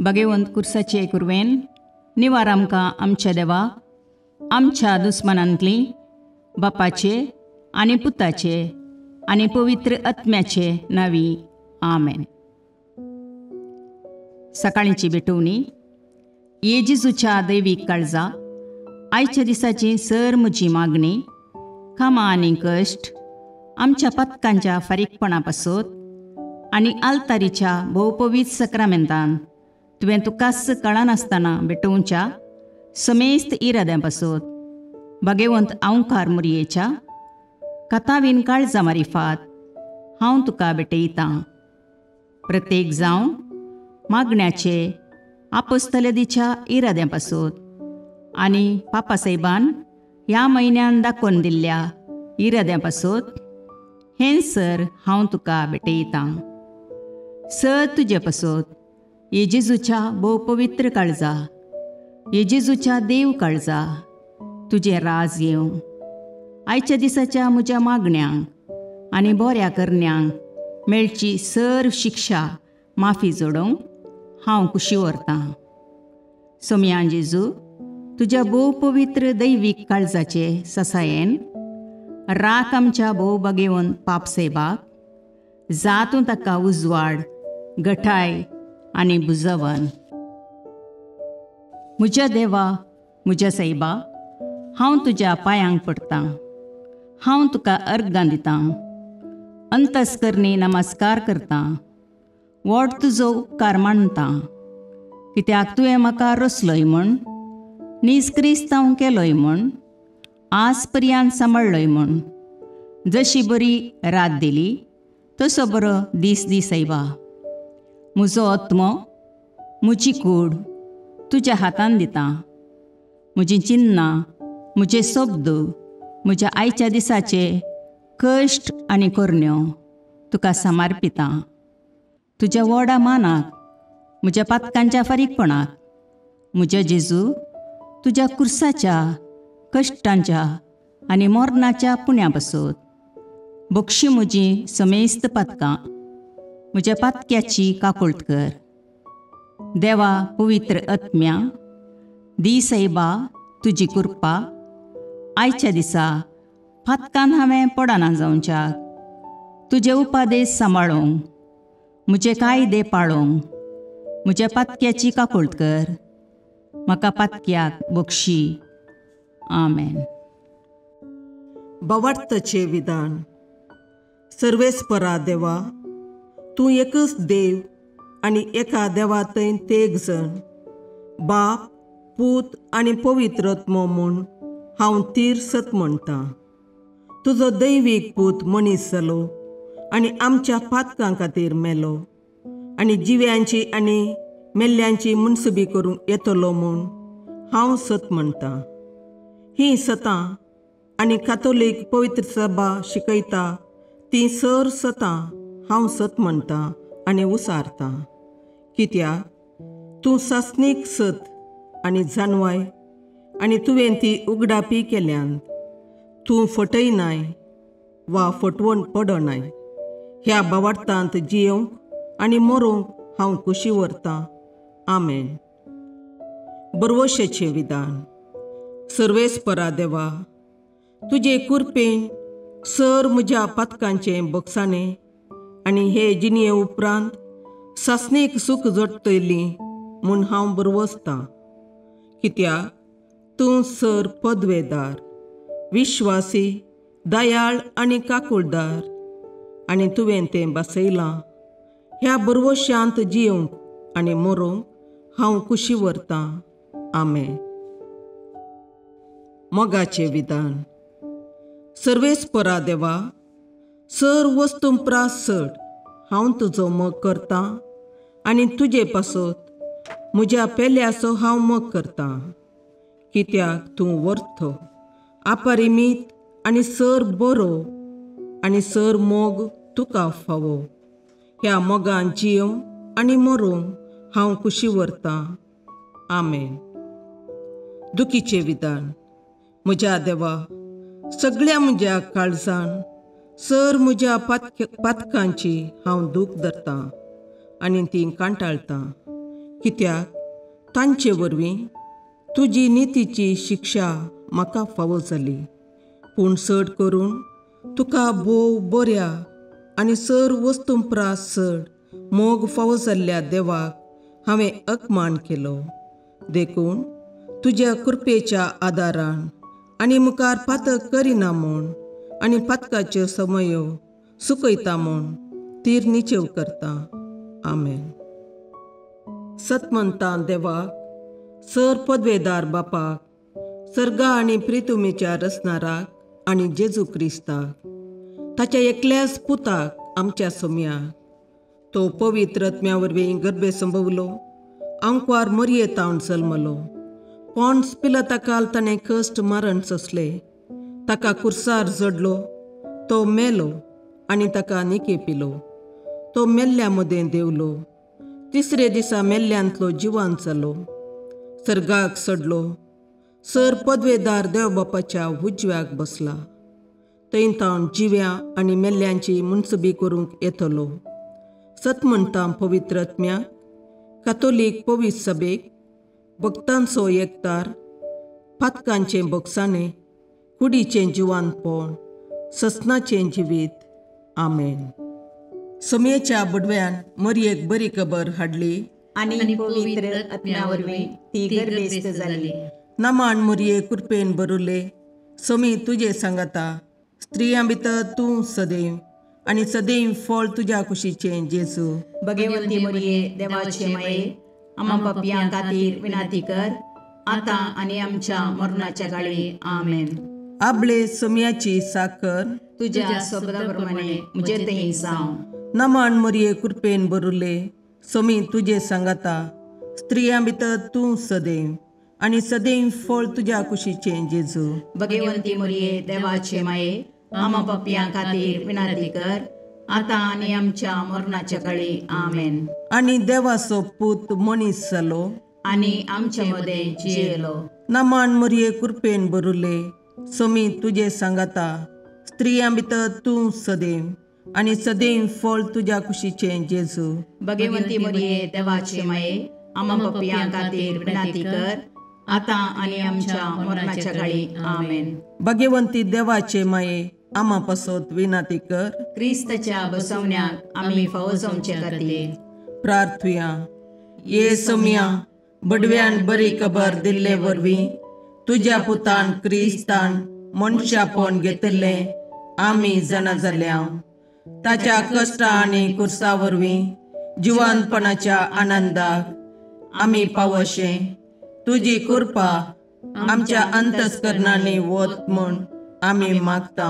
भगेवंत कुर्साचे कुरवेन निवार आमकां आमच्या देवा आमच्या दुस्मनांतली बापाचे आनी पुताचे आनी पवित्र आत्म्याचे नांवी आमेन. सकाळींची भेटवणी. ये जेजूच्या दैवीक काळजा, आयच्या दिसाची सर म्हजी मागणी, कामां आनी कश्ट आमच्या पथकांच्या फारीकपणा पासत आनी आल्तारीच्या भोवपवीत सक्रामेंतान तुवें तुकाच कळनासतना भेटोवच्या समेस्त इराद्यां पासत भगेवंत आंवकार मुरयेच्या कथावीन काळजा मारिफात हांव तुका भेटयतां. प्रत्येक जावं मागण्याचे आपोस्तलदीच्या इराद्यां पासत आनी पापासाहेबान ह्या म्हयन्यान दाखोवन दिल्ल्या इराद्यां पासत हें सर हांव तुका भेटयतां. सर तुजे पासत ये जेजूच्या भोव पवित्र काळजा, ये जेजूच्या देव काळजा, तुजें राज येवं. आयच्या दिसाच्या म्हज्या मागण्यांक आनी बऱ्या करण्यांक मेळची सर शिक्षा माफी जोडोवंक हांव कुशी व्हरतां. सोमया जेजू, तुज्या भोव पवित्र दैवीक काळजाचे ससायेन राख आमच्या भोव बगेवन पापसेबाक, जातूं ताका उजवाड गठाय आनी बुजवन. म्हज्या देवा, म्हज्या सायबा, हांव तुज्या पांयांक पडटां, हांव तुका अर्गां दितां, अंतस्करणी नमस्कार करतां, व्हड तुजो उपकार मानतां, कित्याक तुवें म्हाका रचलोय म्हूण, नीज क्रिस्तांव केलोय म्हूण, आज पर्यंत सांबाळ्ळोय म्हूण. जशी बरी रात दिली तसो बरो दीस दी सायबा. म्हजो आत्मो, म्हजी कूड तुज्या हातान दितां. म्हजीं चिन्नां, म्हजे शब्द, म्हज्या आयच्या दिसाचे कश्ट आनी करण्यो तुका समर्पितां. तुज्या व्हडा मानाक, म्हज्या पातकांच्या फारीकपणाक, म्हज्या जेजू तुज्या कुर्साच्या कश्टांच्या आनी मरणाच्या पुण्या पासत बक्षी म्हजी समेस्त पातकां, म्हज्या पातक्याची काकुळट कर. देवा पवित्र आत्म्या, दी सायबा तुजी कृपा आयच्या दिसा पातकान हांवें पडना जावच्याक, तुजे उपादेश सांबाळूंक, म्हजे कायदे पाळूंक म्हज्या पातक्याची काकुळट कर. म्हाका पातक्याक बक्षी. आमेन. भावार्थाचें विधान. सर्वेस्परा देवा, तूं एकच देव आनी एका देवा थंय तेग जण, बाप, पूत आनी पवित्र आत्मो म्हूण हांव तीर सत म्हणटां. तुजो दैवीक पूत मनीस जालो आनी आमच्या पातकां खातीर मेलो आनी जिव्यांची आनी मेल्ल्यांची मुनसुबी करूंक येतलो म्हूण हांव सत म्हणटां. हीं सतां आनी कातोलीक पवित्र सभा शिकयता तीं सर सतां हांव सत म्हणटां आनी उसारतां. कित्याक तूं सासणीक सत आनी जानवाय आनी तुवें ती उगडापी केल्यान. तूं फटयनाय वा फटवण पडनाय. ह्या भावार्थांत जियोवंक आनी मरोवंक हांव कुशी व्हरतां. आमेन. बरवशेचें विधान. सर्वेस्परा देवा, तुजे कुरपेन सर म्हज्या पातकांचें बक्षाणें आनी हे जिणये उपरांत सासणीक सूख जोडटली म्हूण हांव बरवसतां. कित्याक तूं सर पदवेदार, विश्वासी, दयाळ आनी काकुळदार आनी तुवें तें बसयलां. ह्या बरवशांत जियोवंक आनी मरोवंक हांव कुशी व्हरतां. आमेन. मोगाचें विधान. सर्वेस्परा देवा, सर वस्तूं प्रास चड हांव तुजो मोग करतां आनी तुजे पासत म्हज्या पेल्याचो हांव मोग करतां. कित्याक तूं वर्थ, अपरिमीत आनी सर बरो आनी सर मोग तुका फावो. ह्या मोगान जियोवंक आनी मरोवंक हांव कुशी व्हरतां. आमेन. दुखीचें विधान. म्हज्या देवा, सगळ्या म्हज्या काळजान सर म्हज्या पातकांची हांव दूख धरतां आनी ती कांटाळटां. कित्याक तांचे वरवीं तुजी नितीची शिक्षा म्हाका फावो जाली. पूण चड करून तुका भोव बऱ्या आनी सर वस्तूं प्रास चड मोग फावो जाल्ल्या देवाक हांवें अपमान केलो. देखून तुज्या कृपेच्या आदारान आनी मुखार पातक करिना म्हूण आनी पातकाच्यो समयो सुकयता म्हूण तीर निचेव करता. आमेन. सतमंता देवाक, सर पदवेदार बापाक, सर्गा आनी प्रितुमेच्या रचणाराक आनी जेजू क्रिस्ताक, ताच्या एकल्याच पुताक आमच्या सोम्याक, तो पवित्र आत्म्या वरवीं गर्भे संभवलो, आंकवार मरये तावन जल्मलो, पॉन्स पिलाता ताणें कश्ट मारण सोंसले, ताका कुर्सार जडलो, तो मेलो आनी ताका निके पिलो, तो मेल्ल्या मदें देंवलो, तिसरे दिसा मेल्ल्यांतलो जिवान जालो, सर्गाक चडलो, सर पदवेदार देवबापाच्या उजव्याक बसला, थंय तावन जिव्या आनी मेल्ल्यांची मुनसबी करूंक येतलो. सत म्हणटा पवित्र आत्म्याक, कातोलीक पवित्र सभेक, भक्तांचो एकतार, पातकांचें भोगसाणें, कुडीचें जिवानपण, ससनाचें जिवीत. आमेन. सोमयेच्या बुडव्यान मरयेक बरी खबर हाडली आनी पवित्र आत्म्या वरवीं ती गर्भेस्त जाली. नमान मरये कृपेन भरुले, सोमी तुजे सांगाता, स्त्रियां भितर तूं सदैव आनी सदैव फळ तुज्या कुशीचें जेजू. भगवंती मरये देवाचे माये, आमा पापयां खातीर विनंती कर, आतां आनी आमच्या मरणाच्या काळी. आमेन. आबले सोमयाची साकर तुज्या शब्दा प्रमाणे म्हजे थंय जावं. नमान मरये कृपेन भरुले, सोमी तुजे सांगाता, स्त्रियां भितर तूं सदैव आनी सदैव फळ तुज्या कुशीचें जेजू. भगवंती मरये देवाचे माये, आमा पापयां खातीर विनंती कर, आतां आनी आमच्या मरणाच्या काळी. आमेन. आनी देवाचो पूत मनीस जालो आनी आमच्या मदें जियेलो. नमान मरये कृपेन भरुले, सोमी तुजे सांगाता, स्त्रियां भितर तूं सदैव आनी सदैव फळ तुज्या कुशीचें जेजू. भगवंती मरये देवाचे माये, आमा पापयां खातीर विनंती कर, आतां आनी आमच्या मरणाच्या काळी. आमेन. भगवंती देवाचे माये, आमा पासत विनंती कर, क्रिस्ताच्या बसवण्याक आमी फावो जावचे खातीर. प्रार्थुया. ये सोमया, बडव्यान बरी खबर दिल्ले वरवीं तुज्या पुतान क्रिस्तान मनशापण घेतिल्लें आमी जाणा जाल्या. ताच्या कश्टा आनी कुर्सा वरवीं जिवानपणाच्या आनंदाक आमी पावशें तुजी कृपा आमच्या अंतस्करणांनी वत म्हूण आमी मागता.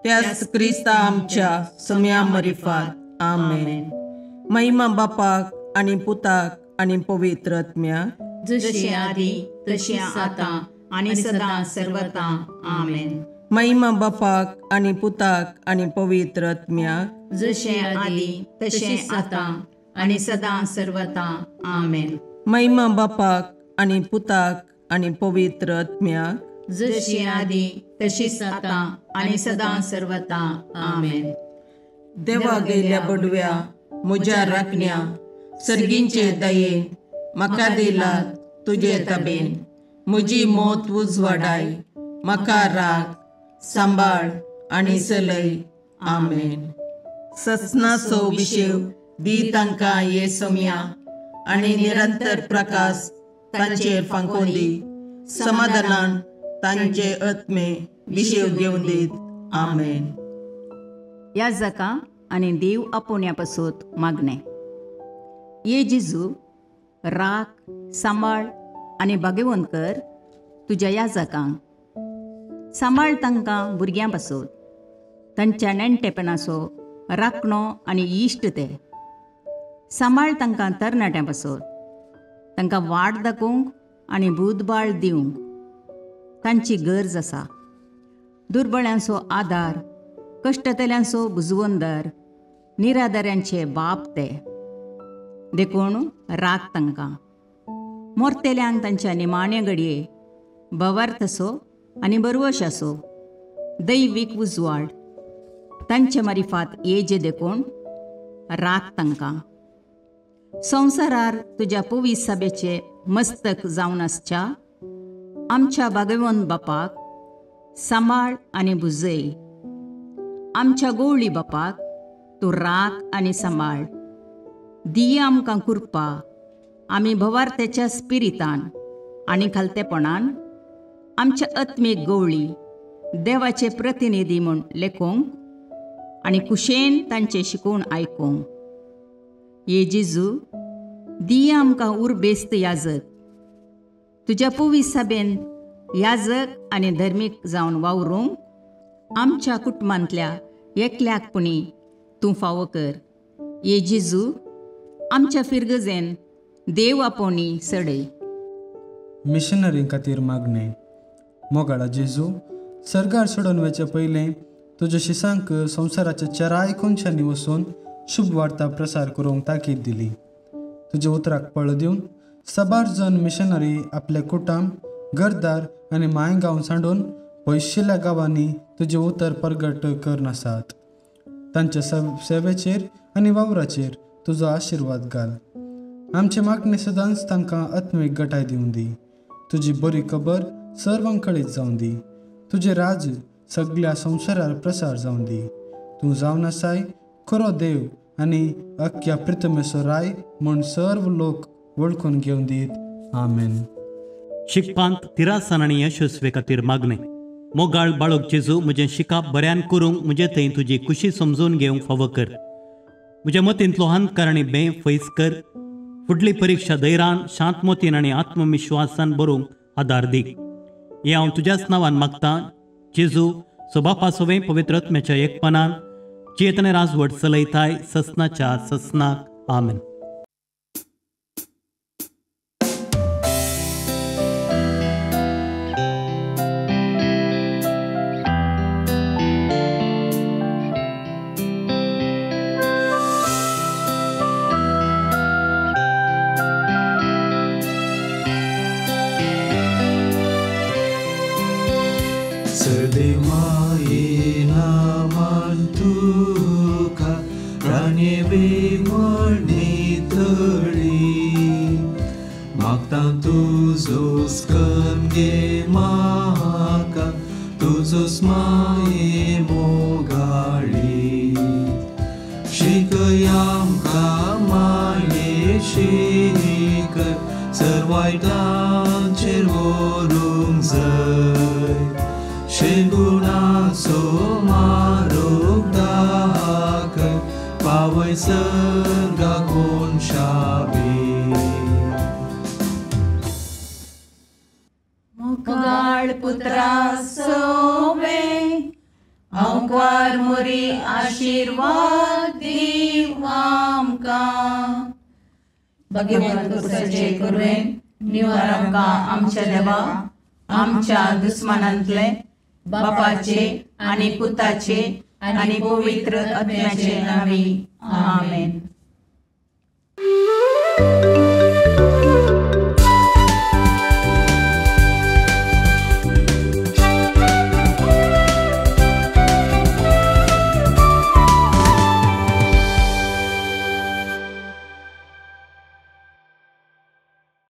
त्याच क्रिस्ता आमच्या सम्या मरिफात. आमेन. महिमा बापाक आनी पुताक आनी पवित्र आत्म्याक, जशी आदी तशी आतां आनी सदां सर्वता. आमेन. महिमा बापाक आनी पुताक आनी पवित्र आत्म्याक, जशें आदी तशें आतां आनी सदां सर्वता. आमेन. महिमा बापाक आनी पुताक आनी पवित्र आत्म्याक, जशी आदी तशीच आतां आनी सदां सर्वता. आमेन. देवा गेल्या बडव्या म्हज्या राखण्या, सर्गींचे दयेन म्हाका दिला तुजे तबेन, म्हजी मोत उजवाडाय, म्हाका राख सांबाळ आनी चलय. आमेन. ससनाचो विशेव दी तांकां ये सोम्या आनी निरंतर प्रकाश तांचेर फांकोवन दी, समाधानान तांचे आत्मे विशेव घेवन दीत. आमेन. ह्या जाका आनी देव आपोवण्या पासत मागणें. ये जेजू, राख सांबाळ आनी भाग्यवंत कर तुज्या ह्या जाकांक. सांबाळ तांकां भुरग्यां पासत, तांच्या नेणटेपणाचो राखणो आनी इश्ट ते. सांबाळ तांकां तरणाट्यां पासत, तांकां वाट दाखोवंक आनी बुदबाळ दिवंक तांची गरज आसा. दुर्बळ्यांचो आदार, कश्टतल्यांचो बुजवंदर, निराधाऱ्यांचे बाप ते. देखून राख तांकां. मोरतेल्यांक तांच्या निमाण्या घडये भवार्थ असो आनी बरवश असो दैवीक उजवाड तांचे मारिफात येजे. देखून राख तांकां. संवसारार तुज्या पवित्र सभेचे मस्तक जावन आसच्या आमच्या भागवंत बापाक सांबाळ आनी भुजय. आमच्या गोवळी बापाक तूं राख आनी सांबाळ. दिया आमकां कृपा आमी भवार्थ्याच्या स्पिरितान आनी खालतेपणान आमच्या आत्मीक गोवळी देवाचे प्रतिनिधी म्हूण लेखूंक आनी कुशेन तांचें शिकोवन आयकूंक. ये जेजू, दिया आमकां उर्बेस्त याजक, तुज्या पवित्र सभेन याजक आनी धर्मीक जावन वावरूंक आमच्या कुटुंबांतल्या एकल्याक पुणी तूं फावो कर. ये जेजू, आमच्या फिरगजेन देव आपोवणी सडय. मिशनरी खातीर मागणें. मोगाळा जेजू, सर्गार सोडून वचचे पयलें तुज्या शिसांक संवसाराच्या चाराय कोनशांनी वचून शुभ वार्ता प्रसार करूंक ताकीद दिली. तुज्या उतराक पळ दिवन साबार जण मिशनरी आपले कुटाम, घरदार आनी मांय गांव सांडून पयशिल्ल्या गांवांनी तुजें उतर परगट करनासात. तांच्या सेवेचेर आनी वावराचेर तुजो आशिर्वाद घाल. आमचे मागणे सदांच तांकां आत्मीक गटाय दिवन दी. तुजी बरी खबर सर्वांक कळीत जावन दी. तुजें राज सगळ्या संवसारार प्रसार जावन दी. तूं जावन आसाय खरो देव आनी अख्ख्या प्रितमेचो राय म्हूण सर्व लोक वळखून घेवन दीत. आमेन. शिकपांत तिरासान आनी यशस्वी खातीर मागणें. मोगाळ बाळक जेजू, म्हजें शिकप बऱ्यान करूंक म्हजे थंय तुजी खुशी समजून घेवंक फावो कर. म्हज्या मतींतलो हंकार आनी बें फैस कर. फुडली परिक्षा धैर्यान, शांत मतीन आनी आत्मविश्वासान बरोवंक आदार दी. हें हांव तुज्याच नांवान मागतां जेजू, सबापा सवें पवित्र आत्म्याच्या एकपणान चेतन राजवट चलयताय ससनाच्या ससनाक. आमेन. आमच्या देवा, आमच्या दुस्मानांतले बापाचे आनी पुताचे आनी पवित्र आत्म्याचे नांवी. आमेन.